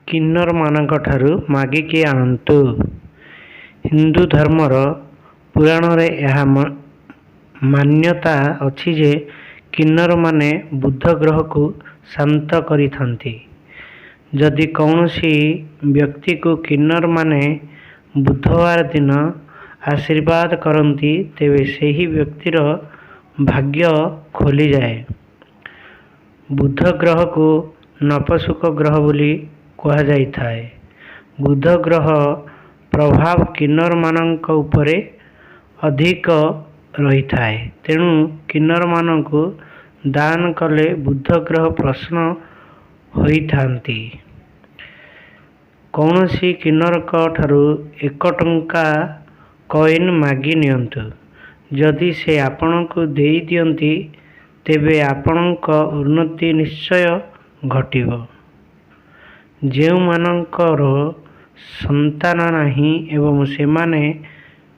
କିନ୍ନରମାନଙ୍କ ଠାରୁ ମାଗିକି ଆଣନ୍ତୁ। ହିନ୍ଦୁ ଧର୍ମର ପୁରାଣରେ ଏହା ମାନ୍ୟତା ଅଛି ଯେ କିନ୍ନରମାନେ ବୁଧ ଗ୍ରହକୁ ଶାନ୍ତ କରିଥାନ୍ତି। ଯଦି କୌଣସି ବ୍ୟକ୍ତିକୁ କିନ୍ନରମାନେ ବୁଧବାର ଦିନ ଆଶୀର୍ବାଦ କରନ୍ତି, ତେବେ ସେହି ବ୍ୟକ୍ତିର ଭାଗ୍ୟ ଖୋଲିଯାଏ। ବୁଧ ଗ୍ରହକୁ ନପସୁକ ଗ୍ରହ ବୋଲି କୁହାଯାଇଥାଏ। ବୁଧ ଗ୍ରହ ପ୍ରଭାବ କିନ୍ନରମାନଙ୍କ ଉପରେ ଅଧିକ ରହିଥାଏ, ତେଣୁ କିନ୍ନରମାନଙ୍କୁ ଦାନ କଲେ ବୁଧ ଗ୍ରହ ପ୍ରସନ୍ନ ହୋଇଥାନ୍ତି। କୌଣସି କିନ୍ନରଙ୍କ ଠାରୁ 1 ଟଙ୍କା କଏନ୍ ମାଗି ନିଅନ୍ତୁ। ଯଦି ସେ ଆପଣଙ୍କୁ ଦେଇ ଦିଅନ୍ତି, ତେବେ ଆପଣଙ୍କ ଉନ୍ନତି ନିଶ୍ଚୟ ଘଟିବ। ଯେଉଁମାନଙ୍କର ସନ୍ତାନ ନାହିଁ ଏବଂ ସେମାନେ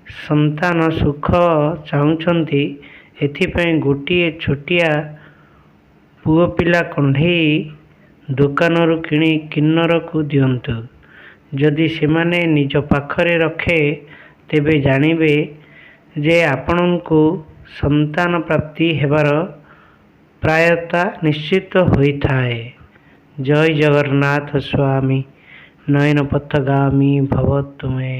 ସନ୍ତାନ ସୁଖ ଚାହୁଁଛନ୍ତି, ଏଥିପାଇଁ ଗୋଟିଏ ଛୋଟିଆ ପୁଅପିଲା କଣ୍ଢେଇ ଦୋକାନରୁ କିଣି କିନ୍ନରକୁ ଦିଅନ୍ତୁ। ଯଦି ସେମାନେ ନିଜ ପାଖରେ ରଖେ, ତେବେ ଜାଣିବେ ଯେ ଆପଣଙ୍କୁ ସନ୍ତାନ ପ୍ରାପ୍ତି ହେବାର ପ୍ରାୟତା ନିଶ୍ଚିତ ହୋଇଥାଏ। ଜୟ ଜଗନ୍ନାଥ ସ୍ୱାମୀ ନୟନ ପଥଗାମୀ ଭବ ତୁମେ।